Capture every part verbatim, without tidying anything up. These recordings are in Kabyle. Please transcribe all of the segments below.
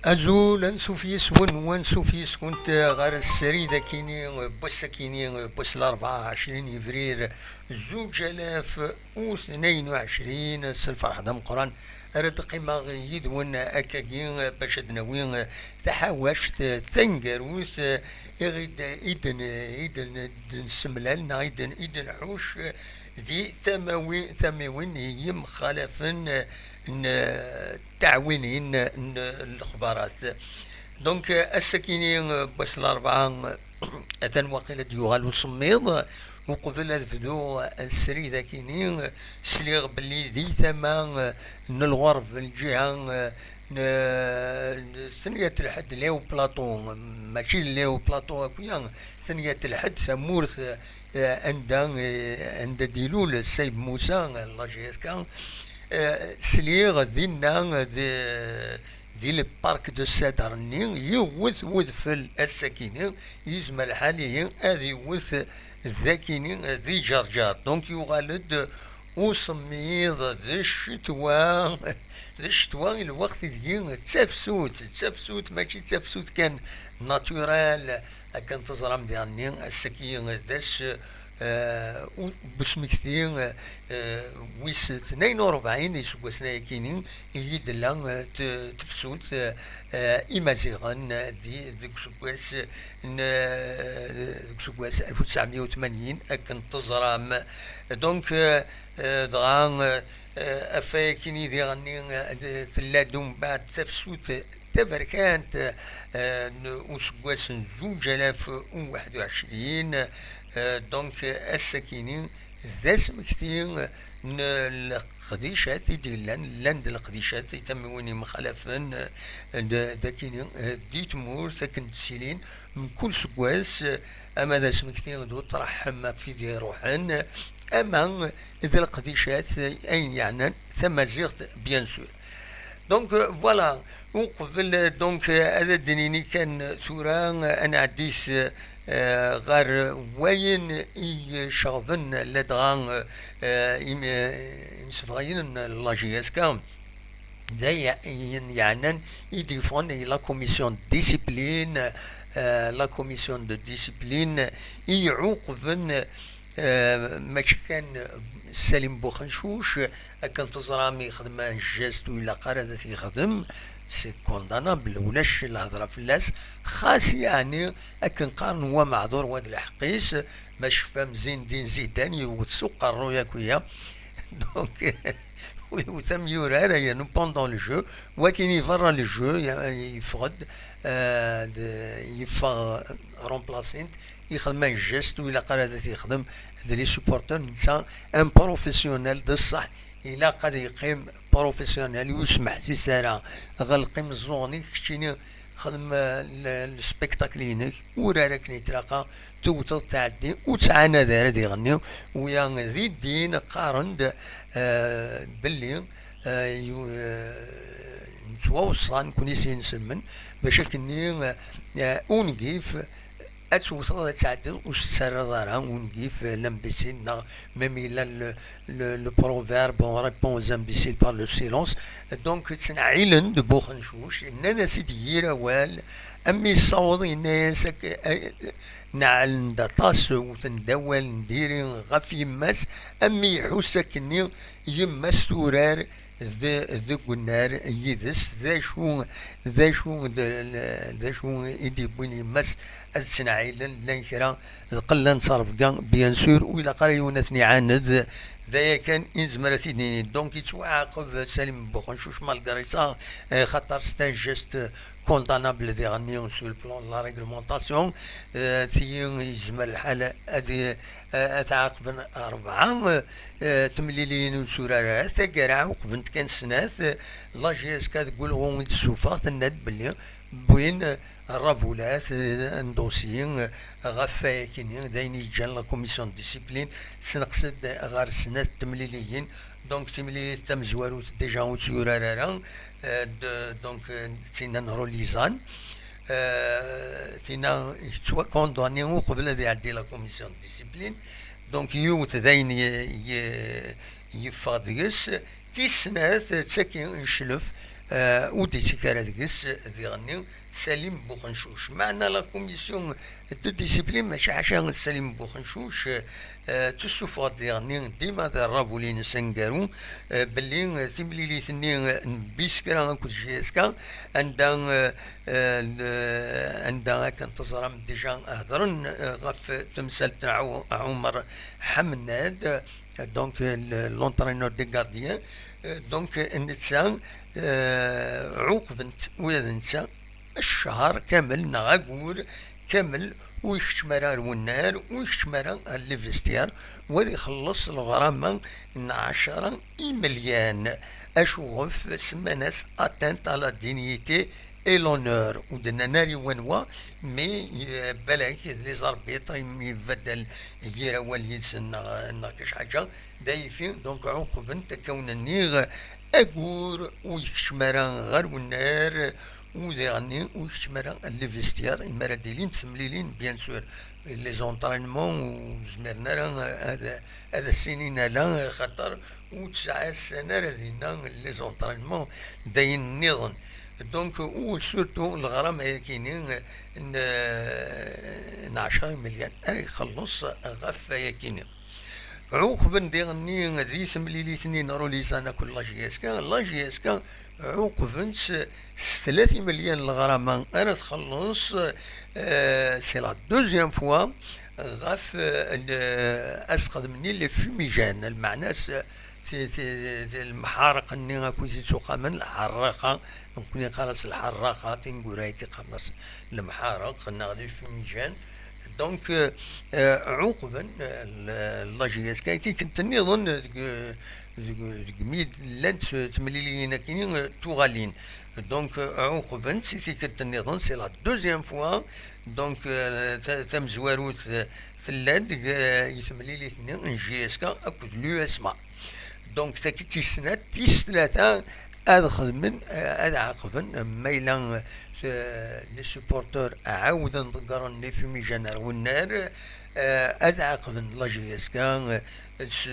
Azul, ansuf yes-wen, ansuf yes-kunt ɣer srid akini n wass akini n wass Larebɛa, ɛecrin yebrir zuǧ alaf u tnayen u ɛecrin. S lferḥ d ameqqran ara d-qqimeɣ yid-wen akkagi bac ad d-nawi taḥawact taneggarut i ɣ-id-, i d-, i d-, d-nessemlal neɣ i d-, i d-nḥuc di tamawi-, tamiwin yemxalafen n taɛwinin n lexbarat. Donc, ass-akini n wass Larebɛa, atan waqil ad d-yuɣal usemmiḍ. Uqbel ad bduɣ srid akini, sliɣ belli di tama n lɣerb, lǧiha n, n Tenya Telḥed, Léo Platon, mačči d Léo Platon akya, Tenya Telḥed, tamurt, eh, anda, eh, anda d-ilul Sayed Musa, la J S K, eh, sliɣ dinna, di, di le parc de Cedres-nni, yiwet wedfel ass-akini, yezmer lḥal ihi ad iwet dakini di Ǧerǧer. Donc, yuɣal-d usemmiḍ d ccetwa, d ccetwa i lweqt ideg d tafsut, d tafsut, mačči d tafsut kan naturelle, akken teẓram diɣenni, ass-agi d ass, eh, u-, n usmekti, eh, wis tnayen u rebɛin iseggasen ayakini i d-tella, eh, t-, tefsut, eh, Imaziɣen, eh, di, deg useggas n, eh, deg useggas alef u tesɛemya u tmanyin, akken teẓram. Donc, eh, eh, dɣa, eh, ɣef wayakini diɣenni, eh, d-, tella-d umbeɛd tafsut taberkant, eh, n useggas n zuǧ alaf u waḥed u ɛecrin. Eh, donc, ass-akini d asmekti n leqdicat i d-yellan, llan-d leqdicat i tamiwin yemxalafen, eh, d-, dakini, eh, di tmurt akken ttilin mkul seggas, eh, ama d asmekti d uṭreḥ ɣef wid iruḥen, ama d leqdicat ayen yeɛnan tamaziɣt, bien sûr. Donc, euh, voilà, uqbel, euh, donc, euh, ad d-nini kan tura, euh, ad nɛeddi s, euh, ɣer wayen i iceɣben ladɣa, euh, euh, im-, euh, imsebɣayen n la J S K, d ayen yeɛnan i d-yeffɣen i la commission de discipline, euh, la commission de discipline i iɛuqben, euh, mačči kan Salim Buxencuc, akken teẓram yexdem un geste ur ilaq ara ad t-yexdem, c'est condamnable, ulac lhedra fell-as, xas yeɛni akken qqaren wa meɛdur wa d lḥeqq-is, ma tcefam zindin Zidane yewwet s uqerruy akk-ya. Donc, yewwet amyurar ayen pendant le jeu, wakin iberra le jeu, ya-, yeffeɣ-d, euh, d-, yeffeɣ remplacé-t, yexdem un geste ur ilaq ara ad t-yexdem d les supporters, netta un professionnel d ṣṣeḥ, ilaq ad yeqqim professionnel, ur smeḥsis ara, ɣelq imeẓẓuɣen-ik, keččini xdem, euh, le, le spectacle-inek, urar akken yetlaqa, tewteḍ tɛeddi, ur ttɛanad ara diɣenni, wiya di ddin qqaren-d, euh, belli, euh, yu-, euh, nettwaweṣṣa nekni s yinselmen, bac akken-nni, euh, ungif, ad tewteḍ, ad tɛeddiḍ, ur s-tettarraḍ ara ungif, euh, l'imbécile, neɣ même yella le, le, le proverbe, on répond aux imbéciles par le silence. Donc, ttneɛɛilen-d Buxencuc, nnan-as-id yir awal, am yessaweḍ, yenna-yas ak-, a-, neɛlen-d aṭas, wten-d awal n diri ɣef yemma-s, am mi iḥuss akkenni yemma-s turar d-, deg unnar yid-s, d acu, d acu, d, d acu i d-yewwin yemma-s ad ttneɛɛilen, llan kra d qella n ttrebga, bien sûr, ur ilaq ara yiwen ad ten-iɛaned, d aya kan i nezmer ad t-id-nini. Donc, yettwaɛaqeb Salim Buxencuc malgré ça, eh, xaṭer c'est un geste condamnable diɣenni sur le plan de la réglementation, eh, tigi yezmer lḥal ad, eh, ad ɛaqben rebɛa, eh, temliliyin ur netturar ara, taggara ɛuqbent kan snat, eh, la J S K deg ulɣu i d-tessufeɣ, tenna-d belli wwin, eh, rrabulat, eh, n dossier, eh, ɣef wayakini, d ayen yeǧǧan la commission de discipline tesneqs-d ɣer snat temliliyin. Donc, timlilit tamezwarut déjà ur tt-yurar ara, eh, d-, donc, eh, d tinna n Rolizan. Eh, tinna yettwakondani uqbel ad iɛeddi la commission de discipline. Donc, yiwet d ayen ye-, ye-, yeffeɣ deg-s. Tis snat, d tagi n cclef, Eh, ur d-ittekk ara deg-s diɣenni Salim Buxencuc. Meɛna la commission de discipline, mačči ḥaca Salim Buxencuc, eh, tessuffeɣ-d diɣenni dima d rrabul-ines aneggaru, eh, belli, eh, timlilit-nni, eh, n Biskra akked J S K, anda, eh, eh, n-, anda akken teẓram déjà hedren, eh, ɣef temsalt n Ɛu-, Ɛumer Ḥemnad, donc, eh, l-, l'entraîneur des gardiens, eh, donc, eh, netta, eh, ɛuqben-t ula d netta ccher kamel neɣ aggur kamel, ur ikeččem ara ar wennar, ur ikeččem ara ar les vestiaires, u ad ixelleṣ leɣrama n ɛecra imelyan. Acuɣef? Semman-as atteinte à la dignité et l'honneur. Ur d-nnan ara i wanwa, mais, eh, balak d les arbitres imi yebbaddal yir awal yid-sen neɣ, neɣ kra ḥaǧa, d ayfi, donc ɛuqben-t akka wen-nniɣ aggur ur ikeččem ara ɣer wennar, u diɣenni ur ikeččem ara les vestiaires, imi ara d-ilint temlilin, bien sûr, les entraînements ur zmiren ara ad, ad as-inin ala, xaṭer ur ttɛassan ara dinna les entraînements, d ayen nniḍen. Donc, u surtout leɣrama-yakini n, n ɛecra imelyan ara ixelleṣ ɣef wayakini. Ɛuqben diɣenni di temlilit-nni n Rulizan akked la J S K. La J S K ɛuqben-tt s tlata imelyan n leɣrama ara txelleṣ, euh, c'est la deuxième fois, ɣef, euh, le-, asexdem-nni les fumigènes, lmeɛna-s, ti-, ti-, ti-, lemḥareq-nni akked ittuqamen, lḥerraqa, nekkni qqar-as lḥerraqa, tineggura-agi qqaren-as lemḥareq neɣ les fumigènes. Donc, euh, euh, ɛuqben, euh, la, la J S K tikkelt nniḍen deg, deg, deg mi llant temliliyin akkin, euh, tuɣalin. Donc, euh, ɛuqben-tt i tikkelt nniḍen, c'est la deuxième fois. Donc, euh, ta-, tamezwarut, euh, tella deg, euh, i temlilit-nni n J S K akked l'U S M A. Donc, tagi d tis snat, tis tlata, ad xedmen, eh, ad ɛaqben, ma yella, eh, les supporters ɛawden ḍeggren les fumigènes ar wennar, eh, ad ɛaqben la J S K, eh, s,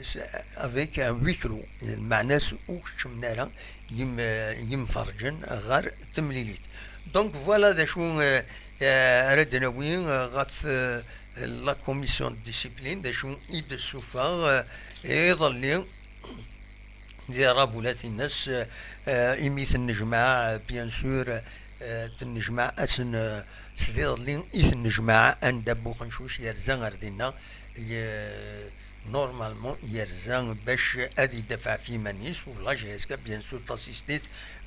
s, avec un huis clos, lmeɛna-s ur keččmen ara yim-, yimferǧen ɣer temlilit. Donc voilà d acu, eh, eh, ara d-nawi, eh, ɣef, eh, la commission de discipline, d acu i d-tessufeɣ, eh, iḍelli. Di ṛṛabulat-ines, eh, imi tennejmaɛ, eh, bien sûr, eh, tennejmaɛ ass n, eh, s diḍelli i tennejmaɛ anda Buxencuc yerza ar dinna, ye-, normalement yerza bac ad idafeɛ f yiman-is, u la J S K bien sûr tassist-it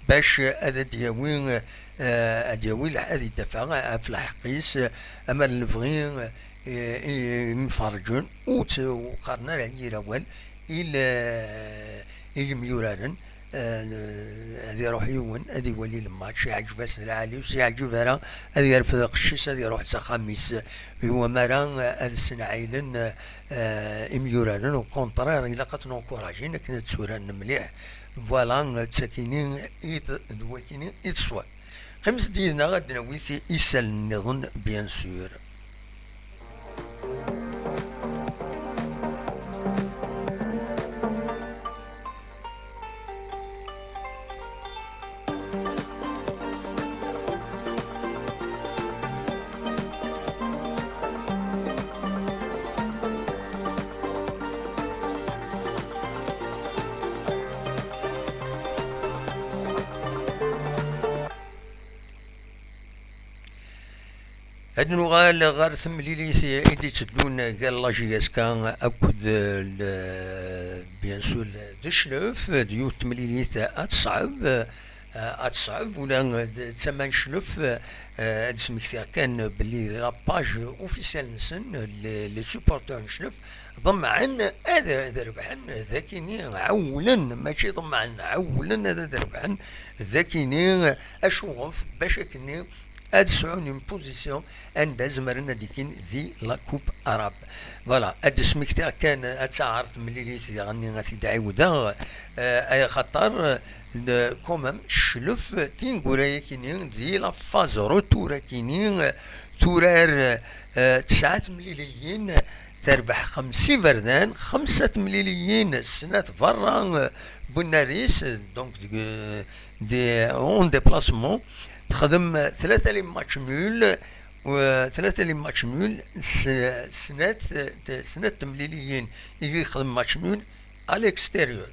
bac ad d-yawi, eh, ad yawi lḥ-, ad idafeɛ ɣef lḥeqq-is, eh, ama d lebɣi, eh, i, imferrǧen, ur tt-, ur qqaren ara yir awal, i l-, i yimyuraren, eh, ad iruḥ yiwen, ad iwali lmatch, iɛǧeb-as lɛali, ur s-iɛǧeb ara, ad yerfed lqecc-is, ad iruḥ s axxam-is. Iwamara, eh, ad ssenɛilen, eh, imyuraren, au contraire, ilaq ad ten-encouragen akken ad tturaren mliḥ. Voilà, d takini i d, d wakini i d ṣṣwab. Qqimet-d yid-neɣ ad d-nawi ti-, isallen nniḍen, bien sûr. Ad nuɣal ɣer temlilit i d-itteddun gar la J S K akked, eh, le, bien sûr, d Cclef, d yiwet temlilit ad teṣɛeb, eh, ad teṣɛeb, ula d tama n Cclef, eh, ad d-smektiɣ kan belli la page officielle-nsen, les, les supporters n Cclef, ḍemɛen ad, ad rebḥen, d akini ɛewwlen, mačči ḍemɛen, ɛewwlen ad, ad rebḥen, d akini, acuɣef, bac akkenni ad sɛun une position anda zemren ad d-kkin di la Coupe Arabe. Voilà, ad d-smektiɣ kan, ad taɛer temlilit diɣenni ad t-id-ɛiwdeɣ, eh, ay axaṭer, eh, quand même, Cclef, tineggura-yakini, di la phase retour akini, eh, turar, eh, tesɛa temliliyin, terbeḥ xems iberdan, xemsa temliliyin, snat berra, eh, Bunaris, donc deg, di, en déplacement, texdem tlata les matchs nuls, eh, tlata les matchs nuls, s-, snat, eh, snat temliliyin i yexdem match nul à l'extérieur.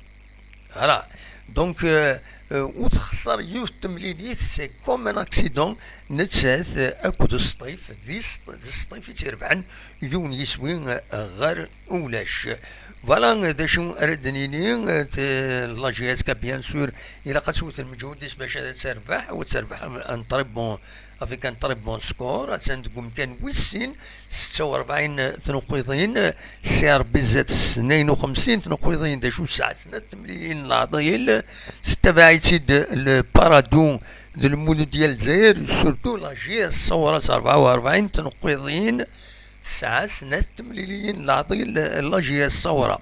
Voilà. Donc, euh, euh, ur txeṣṣer yiwet temlilit, c'est comme un accident. Nettat, euh, akked Sṭif, di Sṭ-, d Sṭif i tt-irebḥen, yiwen yiswi, euh, ɣer ulac. Voilà, euh, d acu ara d-nini, euh, t-, la J S K, bien sûr, ilaq ad twet lmeǧhud-is bac ad terbeḥ, u ad terbeḥ un très bon, avec un très bon score, attan deg umkan wis sin, setta u rebɛin tneqqiḍin, C R B Z s tnayen u xemsin tneqqiḍin, d acu tesɛa snat temliliyin n leɛḍil, tettabaɛ-itt-id le Paradou d Lmuludya Lezzayer, surtout la J S Ṣawra s rebɛa u rebɛin tneqqiḍin, tesɛa snat temliliyin n leɛḍil la J S Ṣawra.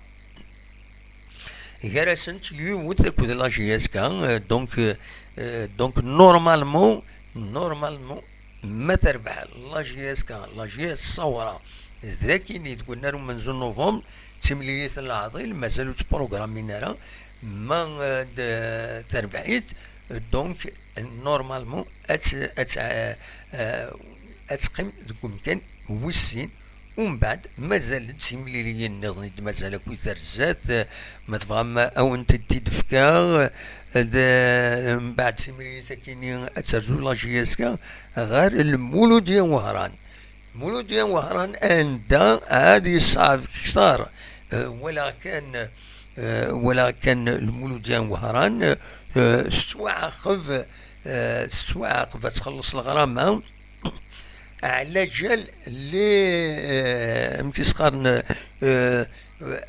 Gar-asent yiwet akked la J S K, euh, donc, euh, euh, donc normalement, normalement, ma terbeḥ la J S K, la J S Ṣawra, d akini deg unnar umenzu n novembre, d timlilit n leɛḍil, mazal ur ttprogrammin ara, ma, euh, d-, terbeḥ-it, donc, normalement, ad tt-, ad tt-, euh, euh, ad teqqim deg umkan wis sin, Umbeɛd, mazal-d timliliyin nniḍen i d-mazal akkit ar zdat, ma tebɣam a wen-tent-id-fkeɣ, d, mbeɛd timlilit akini ad terzu la J S K ɣer Lmuludya n Wehran. Lmuludya n Wehran anda ad yeṣɛeb kter, eh, walaɣ kan, eh, walaɣ kan Lmuludya n Wehran, eh, tettwaɛaqeb, eh, tettwaɛaqeb ad txelleṣ leɣrama, ɛlaǧal li, eh, amek i s-qqaren, eh,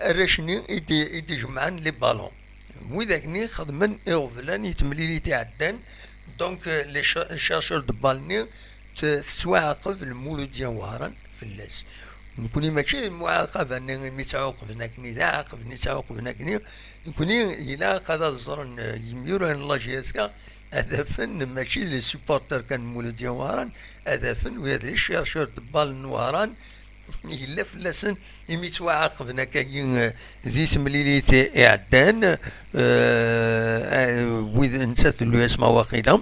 arrac-nni i d-, i d-ijemɛen les ballons. Widak-nni xedmen iɣeblan i temlilit iɛeddan, donc, eh, les cher-, chercheurs de balle-nni t-, tettwaɛaqeb Lmuludya n Wehran fell-as. Nekni mačči d lmuɛaqaba-nni imi ttɛuqben akkenni, d aɛaqeb-nni ttɛuqben akkenni. Nekni ilaq ad ẓren, eh, yimyura n la J S K, ad afen mačči d les supporters kan n Lmuludya n Wehran, ad afen ula d les chercheurs de balle n Wehran, yella fell-asen imi ttwaɛaqben akkagi, eh, di temlilit iɛeddan, eh, eh, wid nettat d l'U S M A waqila.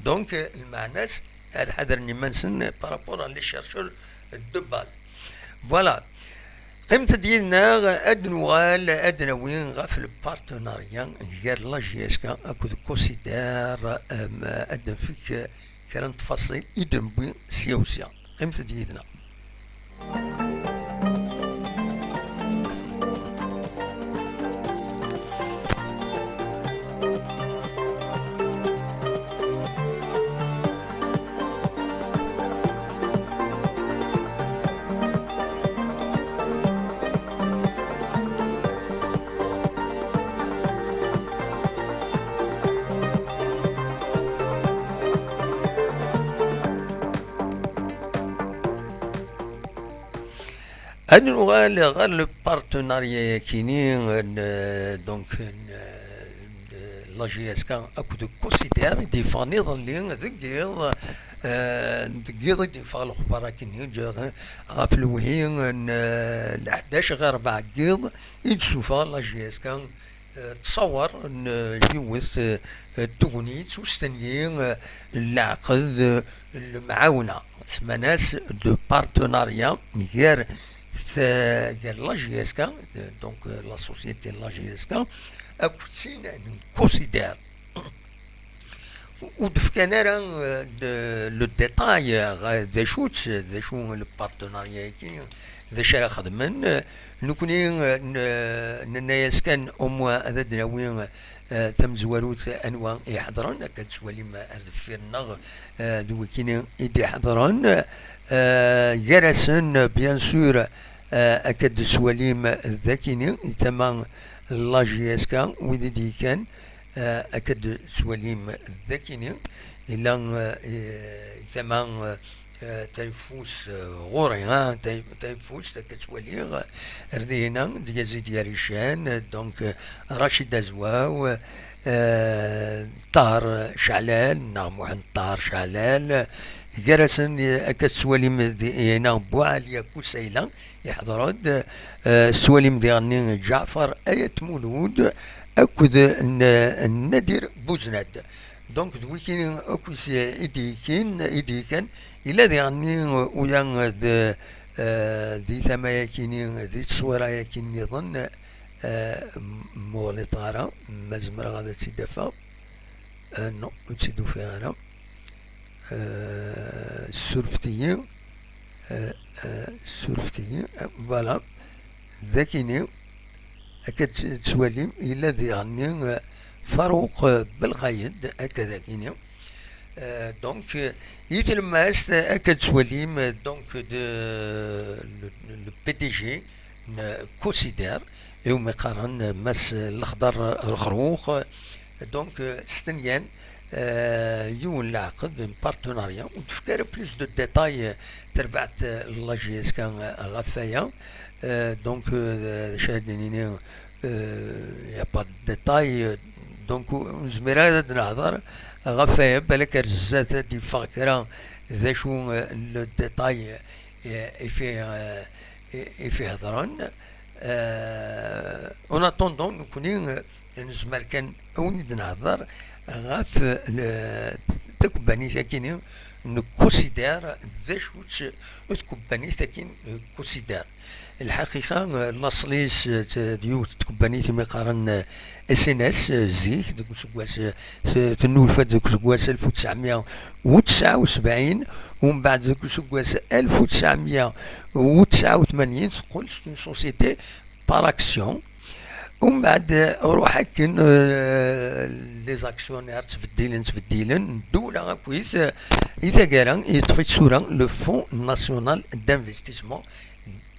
Donc, eh, lmeɛna-s ad ḥadren iman-nsen par rapport à les chercheurs de balle. Voilà. Qqimet-d yid-neɣ, ad nuɣal ad nawi ɣef le partenariat gar la J S K akked Considère, em, ad d-nefk kra n tfaṣil i d-newwi sya u sya. Qqimet-d yid-neɣ. Ad nuɣal ɣer le partenariat-yakini n, donc, n, n la J S K akked Considère i d-yeffɣen iḍelli deg yiḍ, eh, deg yiḍ i d-yeffeɣ lexbar akini, ǧ-, ɣef lewhi n, eh, leḥdac ɣer rebɛa n yiḍ i d-tessufeɣ la J S K, eh, ttṣawer n, eh, yiwet, eh, n tegnit ustenyi, eh, n leɛqed, eh, n lemɛawna, semman-as de partenariat gar t-, gar la J S K, eh, donc, eh, la société n la J S K, akked tin n Considère. Ur d-fkan ara, eh, de-, le détail, eh, d acu-tt, d acu le partenariat-agi, d acu ara xedmen. Nekkni, eh, n-, nenna-yas kan au moins ad d-nawi, eh, tamezwarut anwa i iḥeḍren, akka d-twalim ar deffir-nneɣ, eh, d wikini i d-iḥeḍren. Eh, gar-asen, bien sûr, eh, akka d-twalim d akini, i tama n la J S K, wid i d-yekkan, eh, akka d-twalim d akini, yella, eh, tama, eh, tayeffust, eh, ɣur-i, ah, tay-, tayeffust, akka ttwaliɣ, eh, ar dihin-a, d Yazid Yarican, eh, donc, eh, Rachid Azwaw, eh, Ṭaher Ceɛlal, neɣ Muḥend Ṭaher Ceɛlal, Gar-asen, eh, akka tettwalim di-, eh, neɣ Buɛaliya Kusayla, iḥḍer-d, eh, tettwalim diɣenni Ǧaɛfar Ayat Mulud akked n-, Nadir Buznad. Donc, d wikini akk i s-, i d-yekin, i d-yekan, yella diɣenni uya d, eh, di tama-yakini, di tteswira-yaki nniḍen, eh, m-, muɣliṭ ara, ma zemreɣ ad tt-id-afeɣ. Eh, non, ur tt-id-ufiɣ ara. Eh, surfet-iyi. Eh, eh, surfet-iyi. Eh, voilà. Dakini, akka tt-, tettwalim, yella diɣenni, eh, Faruq, eh, Belqayed, akka dakini. Eh, donc, eh, i tlemmast, eh, akka tettwalim, eh, donc, de, le, le P D G n Cosider, iwumi qqaren, eh, Mass Lexdar Rexrux. Donc, eh, stenyan, eh, yiwen leɛqed n partenariat, ur d-tefka ara plus de détails, eh, terbaɛt, eh, n la J S K, eh, ɣef waya. Eh, donc, eh, d acu ara d-nini, eh, y a pas de détails, eh, donc, ur nezmir ara ad nehder ɣef waya, balak ar zdat ad d-yeffeɣ kra d acu, eh, le détail, eh, i fi, eh, i, i fi hedren. Eh, en attendant, nekni, eh, nezmer kan ad wen-id-nehder ɣef, eh, le-, takebbanit-akini n Cosider, d acu-tt tkebbanit-akin n Cosider. Lḥaqiqa, eh, laṣel-is, eh, d yiwet n tkebbanit imi qqaren, eh, S N S, eh, zik, deg useggas, eh, t-, tennulfa-d deg useggas alef u tesɛemya u tesɛa u sebɛin, umbeɛd deg useggas alef u tesɛemya u tesɛa u tmanyin teqqel s une société par action. Umbeɛd, eh, ruḥ akken, eh, les actionnaires ttbeddilen, ttbeddilen, ddula akkit, eh, i taggara yeṭṭef-itt tura le Fonds National d'Investissement,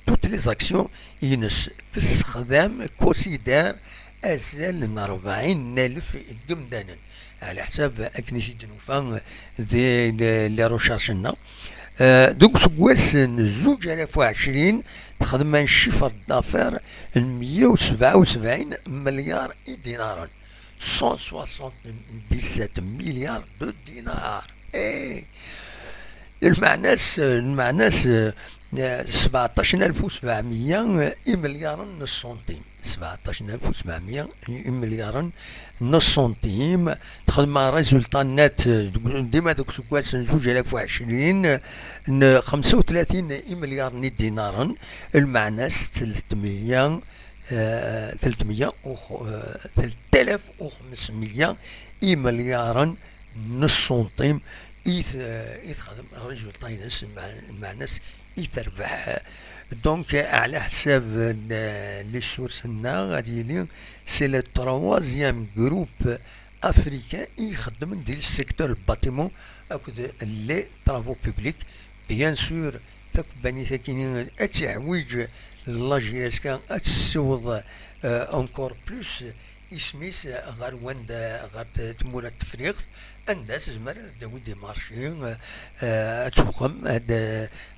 toutes les actions ines tessexdam Cosider azal n rebɛin n alef n yimdanen, ɛla ḥsab akken i t-id-nufa di, di les recherches-nneɣ. Eh, deg useggas n zuǧ alaf u ɛecrin, texdem un chiffre d'affaires n meyya u sebɛa u sebɛin milyar idinaren, cent soixante-dix-sept milliards de dinars. Eh, lmeɛna-s, lmeɛna-s, eh, sbeɛṭac alef u sebɛemya imelyaṛen n ṣṣuntim. Sbeɛṭac alef u sebɛemya imelyaṛen n ṣṣuntim. Texdem résultat net, eh, deg, dima deg useggas n zuǧ alaf u ɛecrin, n xemsa u tlatin imelyaṛen n idinaren. Lmeɛna-s telt meyya, eh, telt meyya u x-, eh, telt alaf u xemsmeyya imelyaṛen n ṣṣuntim i t-, i texdem résultat-ines, lmeɛ-, lmeɛna-s i terbeḥ. Donc, ɛla ḥsab n, eh, les sources-nneɣ, ad yili c'est le troisième groupe africain i ixeddmen di le secteur bâtiment akked les travaux publics. Bien sûr, takebbanit-akini ad tiḥwiǧ la J S K ad tessiweḍ, euh, encore plus isem-is ɣer wanda, ɣer t-, tmura n Tefriqt, anda tezmer ad d-tawi des marchés, euh, ad tewqem, ad,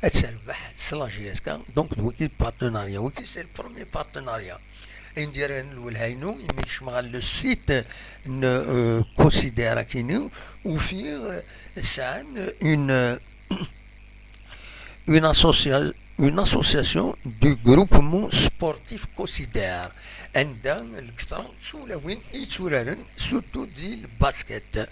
ad terbeḥ s la J S K. Donc, d wagi partenariat. Wagi, c'est le premier partenariat. Indi ara nlul haynu, imi kecmeɣ ɣer le site n, euh, Cosider akini, ufiɣ, euh, sɛan une, une associa-, une association du groupement sportif Cosider, anda lketṛa d tulawin i yetturaren, surtout di le basket.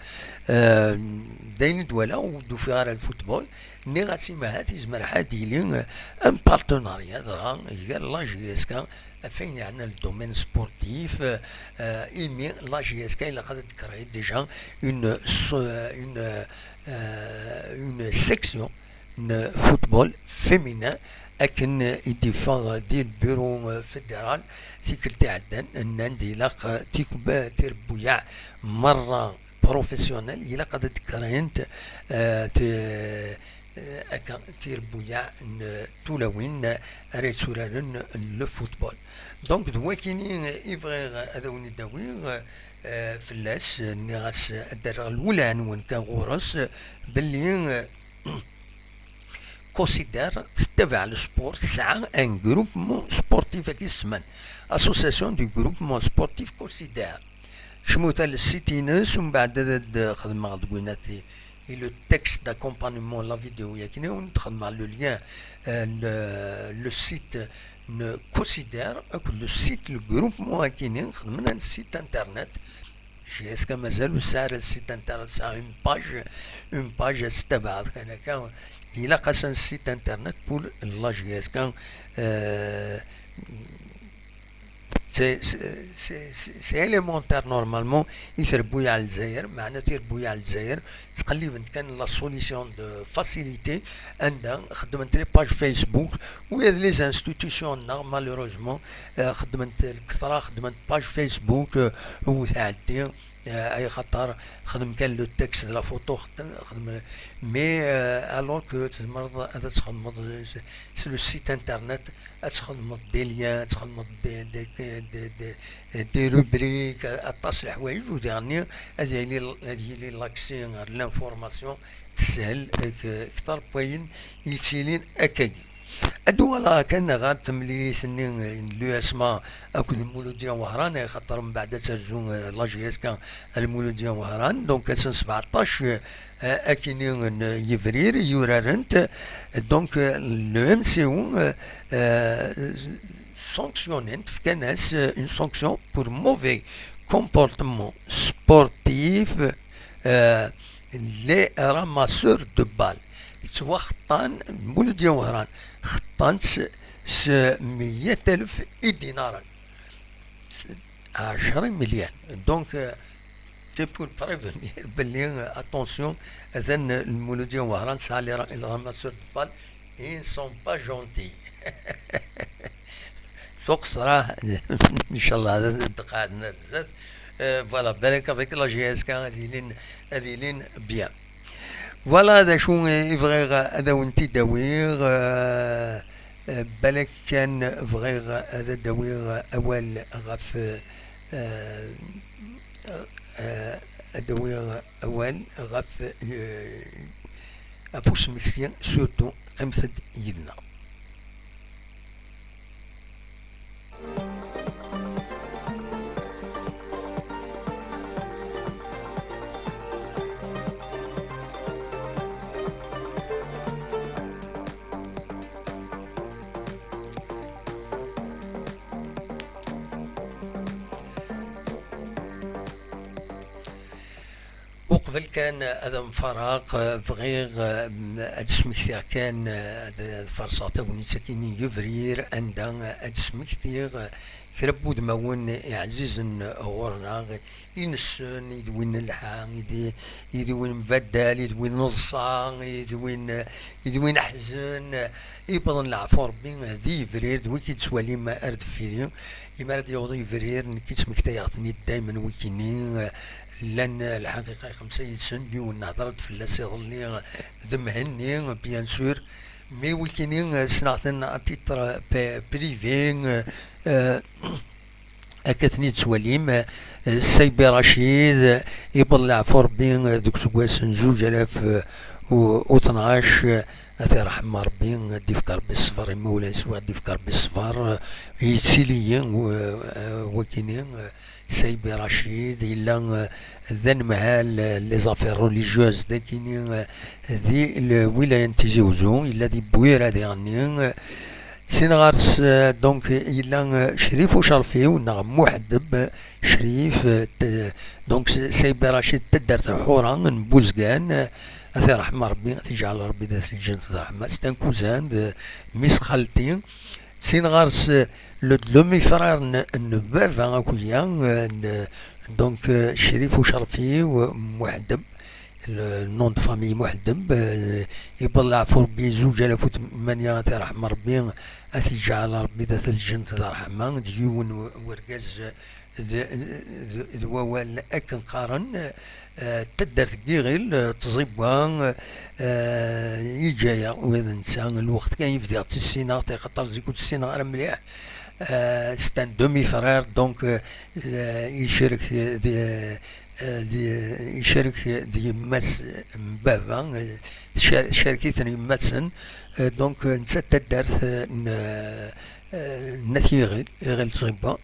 Euh, d ayen i d-walaɣ, ur d-ufiɣ ara le football. Nniɣ-as i Mahat, yezmer ad d-yili, euh, un partenariat dɣa gar la J S K ɣef ayen yeɛnan le domaine sportif, euh, imi la J S K ilaq ad d-créer déjà une so-, une, euh, une section n football féminin, akken i d-iffeɣ di le bureau, euh, fédéral tikkelt iɛeddan, nnan-d ilaq, euh, tikb-, tirebbuyaɛ merra professionnel, ilaq ad d-créent, euh, ti-, euh, akka, tirebbuyaɛ n tulawin ara yetturaren le football. Donc, d wakini i bɣiɣ ad awen-id-awiɣ, euh, fell-as, nniɣ-as ad d-rreɣ lwelha-nwen kan ɣur-s, belli, euh, Cosider tettabaɛ le sport, tesɛa un groupement sportif, akka i s-semman, Association du groupement sportif Cosider. Cmut ar le site-ines, umbeɛd ad d-xedmeɣ deg winati Et le texte d'accompagnement la vidéo yakini, on xedmeɣ le lien, euh, le, le site n Considère, le site, le groupement yakini, xedmen un site internet. J S K mazal ur tesɛi ara site internet, tesɛa une page, une page ad tettabaɛeḍ kan akka. Ilaq-as un site internet pour la J S K, euh, c'est, c'est, c'est, c'est élémentaire normalement. I trebbuyaɛ n Lezzayer, meɛna tirebbuyaɛ n Lezzayer ttqellibent kan la solution de facilité, anda xeddment les pages Facebook, u les institutions-nneɣ, malheureusement, euh, xeddment lketṛa, xeddment page Facebook, euh, u tɛeddi, euh, ay xaṭer xdem kan le texte de la photo, xdem, xdem, mais, euh, alors que tzemreḍ ad txedmeḍ s, s le site internet, ad txedmeḍ des liens, ad txedmeḍ des, des, des, des, des rubriques, aṭas n leḥwayeǧ, u diɣenni ad yili, ad yili l'accès ɣer l'information teshel, ak-, akteṛ n wayen yettilin akkagi. Ad uɣaleɣ kan ɣer temlilit-nni n l'U S M A akked Lmuludya n Wehran, axaṭer mbeɛd ad terzu, euh, la J S K ar Lmuludya n Wehran. Donc, ass n sbeɛṭac, euh, akini n yebrir i urarent. Donc, euh, le M C O, euh, euh, sanctionnent, fkan-as, euh, une sanction pour mauvais comportement sportif, euh, les ramasseurs de balles. Ttwaxeṭṭan, Lmuludya n Wehran, xeṭṭan-tt s, s meyya alef idinaren. Ɛecra imelyan. Donc, euh, c'est pour prévenir belli, euh, attention, atan Lmuludya n Wehran tesɛa les ra-, les ramasseurs de balles, ils ne sont pas gentils. Tuqesra, inchallah, ad d-qeɛden ar zdat. Euh, voilà, balak avec la J S K ad ilin, ad ilin bien. Voilà d acu i bɣiɣ ad awen-t-id-awiɣ, euh, euh, balak kan bɣiɣ ad d-awiɣ awal ɣef, euh, euh, ad d-awiɣ awal ɣef, euh, ɣef usmekti, surtout qqimet-d yid-neɣ. Uqbel kan ad nfareq, bɣiɣ, eh, ad smektiɣ kan, eh, ad, ad farṣeɣ tagnit-agi n yebrir, anda ad smektiɣ kra n wudmawen iɛzizen ɣur-neɣ, i nessen, i d win nelḥa, i d, i d win nbaddal, i d win neḍsa, i d win, i d win ḥzen, iwweḍen leɛfu Rebbi di yebrir, d wi k-id-ttwalim ar deffir-i. Imi ara d-yaweḍ yebrir, nekk i ttmektayeɣ-ten-id daymen wikini, llan lḥaqiqa i xemsa yid-sen, yiwen nehder-d fell-as iḍelli d Mhenni, bien sûr, mais wikini ssneɣ-ten à titre pe-, privé, euh, akka ten-id-tettwalim, euh, Saybi Racid, euh, iwweḍ leɛfu Rebbi, euh, deg useggas n zuǧ alaf, euh, u, u tnac, euh, ad t-iṛḥem Rebbi, ad d-ifk Rebbi ṣṣber, imawlan-is, ad d-ifk Rebbi ṣṣber, euh, yettili-yi, euh, euh, wakini, euh, Saybi Racid, yella, euh, d anemhal, euh, les affaires religieuses, dakini, euh, di lwilaya n Tizi Uzzu, yella di Bwira diɣenni, euh, Sin ɣer-s, euh, donc, yella, euh, Crif Ucerfiw neɣ Muḥeddeb, euh, Crif, euh, t-, donc, s-, Saybi Racid, taddart n Ḥura n Buzgan, euh, ad t-iṛḥem Rebbi, ad t-iǧɛel Rebbi d at lǧent d ṛṛeḥma, c'est un cousin de Miss Xalti. Sin ɣer-s, euh, le demi-frère n, n baba akuya, euh, n, donc, euh, Crif Ucerfiw, euh, Muḥeddeb, le nom de famille Muḥeddeb, euh, iwweḍ leɛfu Rebbi zuǧ alaf u tmanya, ad t-iṛḥem Rebbi, ad t-iǧɛel Rebbi d at lǧent d ṛṛeḥma, d yiwen w-, wergaz d, d, d wawal akken qqaren, euh, taddart n Yiɣil, euh, Tẓibwa, euh, yeǧǧa-yaɣ ula d netta, lweqt kan i bdiɣ ttessineɣ-t, axaṭer zik ur tt-ssineɣ ara mliḥ. Euh, c'est un demi-frère, donc, euh, euh, icerk, euh, di, euh, di, icerk, euh, d yemma-s n baba, euh, tcer-, tcerk-iten yemma-tsen, euh, donc, euh, netta d taddart, euh, n, euh, euh, n At Yiɣil, Yiɣil Tẓibwa.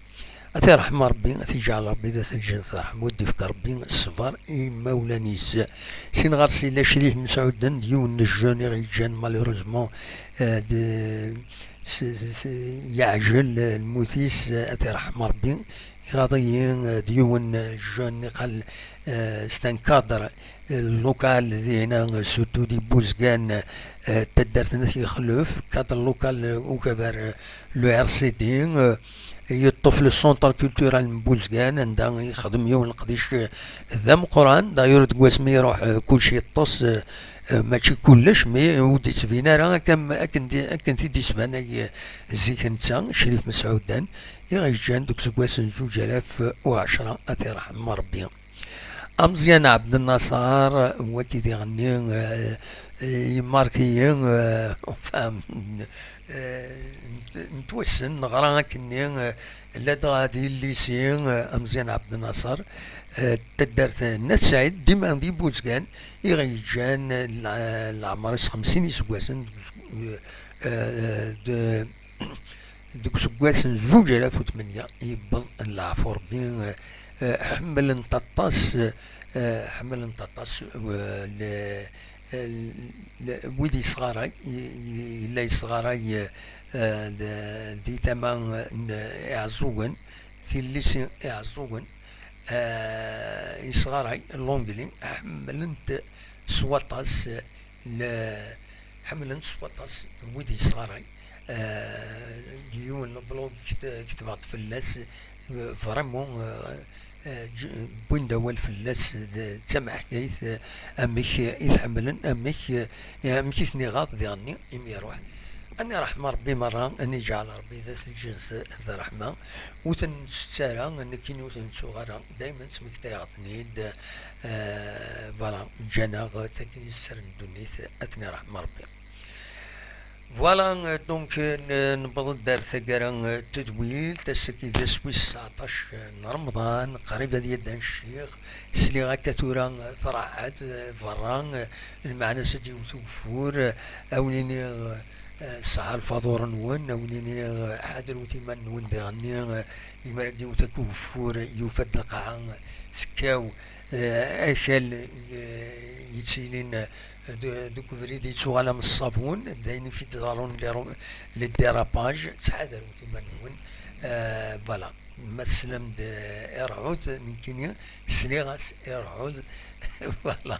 Ad t-iṛḥem Ṛebbi, ad t-iǧɛel Ṛebbi d at lǧennet ṛṛeḥma, ad d-ifk Ṛebbi ṣṣber i imawlan-is. Sin ɣer-s yella Crif Mesɛuden, d yiwen n jjeune i ɣ-yeǧǧan malheureusement, euh, d, s, s, s, yeɛjel, euh, lmut-is, euh, ad t-iṛḥem Ṛebbi. Iɣaḍ-iyi, euh, d yiwen n jjeune iqal, euh, c'est un cadre, euh, local dinna, euh, surtout di Buzgan, euh, taddart n At Yexlef, cadre local, euh, ukabar, euh, le R C D, euh, yeṭṭef le centre culturel n Buzgan, anda yexdem yiwen leqdic, euh, d ameqqran. D'ailleurs, deg wasmi iruḥ, euh, kulci yeṭṭes, euh, euh, mačči kullec, mais ur d-yettbin ara akken, akken di, akken t-id-isbanay, euh, zik netta, Crif Mesɛuden, i ɣ-yeǧǧan deg useggas n zuǧ alaf u ɛecṛa, ad t-iṛḥem Ṛebbi. Ameẓyan Ɛebdennaṣer, wagi d iɣenni, euh, euh, yemmark-iyi, euh, enfin, euh, n twassen neɣra akkenni, euh, ladɣa di lycée, euh, Ameẓyan Ɛebdennaṣer, euh, taddart n At Sɛid, dima di Buzgan, i ɣ-yeǧǧan, euh, leɛ-, leɛmer-is xemsin iseggasen, euh, euh, de, deg useggas n zuǧ alaf u tmenya, yewweḍ leɛfu Ṛebbi, eh, eh, ḥemmlen-t aṭas, eh, ḥemmlen-t aṭas, eh, le, le, wid yesɣaray, y-, y-, yella yesɣaray, eh, d-, di tama n Iɛeẓẓugen, tilisi Iɛeẓẓugen, eh, yesɣaray l'anglais, ḥemmlen-t s waṭas, eh, le, ḥemmlen s waṭas wid yesɣaray. Eh, yiwen n blog kt-, ketbeɣ-d fell-as, eh, vraiment, eh, eh, ǧ-, wwin-d awal fell-as, d, d tameḥkayt, eh, amek i t-ḥemmlen, amek, eh, amek i ten-iɣaḍ diɣenni imi iruḥ. Ad nirḥem Ṛebbi merra, ad niǧɛel Ṛebbi d at lǧens d ṛṛeḥma, ur ten-nettett ara, nekkini ur ten-ttuɣ ara, daymen ttmektayeɣ-ten-id, eh, voilà, ǧǧan-aɣ takken i sser n ddunit, ad ten-iṛḥem Ṛebbi. Voilà, euh, donc, euh, n-, newweḍ-d ar taggara, euh, n tedwilt, ass-agi d ass wis tseɛṭac, euh, n Remḍan, qrib ad yeddan ccix, sliɣ akka tura, euh, tṛeɛɛed, euh, berra, euh, lmeɛna-s ad d-yewwet ugeffur, euh, a wen-iniɣ, euh, euh, ṣṣeḥḥa lfaḍur-nwen, a wen-iniɣ, euh, ḥadret iman-nwen diɣenni, euh, imi ara d-yewwet akk ugeffur, yufa-d lqaɛa, euh, tekkaw, euh, akal, euh, yettilin, euh, d-, deg ubrid yettuɣal am ṣṣabun, d ayen i k-id-iḍerrun les ro-, les dérapages, ttḥadaret iman-nwen. Euh, voilà. Ma teslam-d, euh, i ṛṛɛud, nekkini sliɣ-as i ṛṛɛud. Voilà.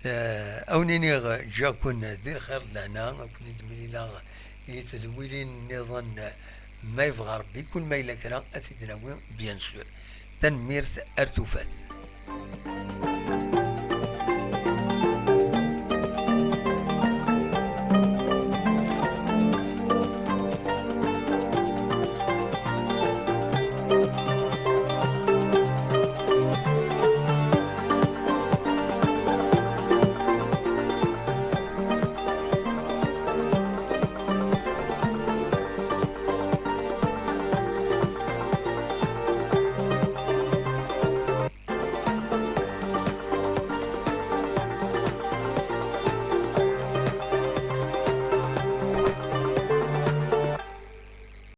Euh, a wen-iniɣ, ǧǧiɣ-ken di lxir d lehna, a ken-id-mlileɣ i tedwilin nniḍen, ma yebɣa Ṛebbi, kul ma yella kra, ad t-id-nawi, bien sûr. Tanemmirt, ar tufat.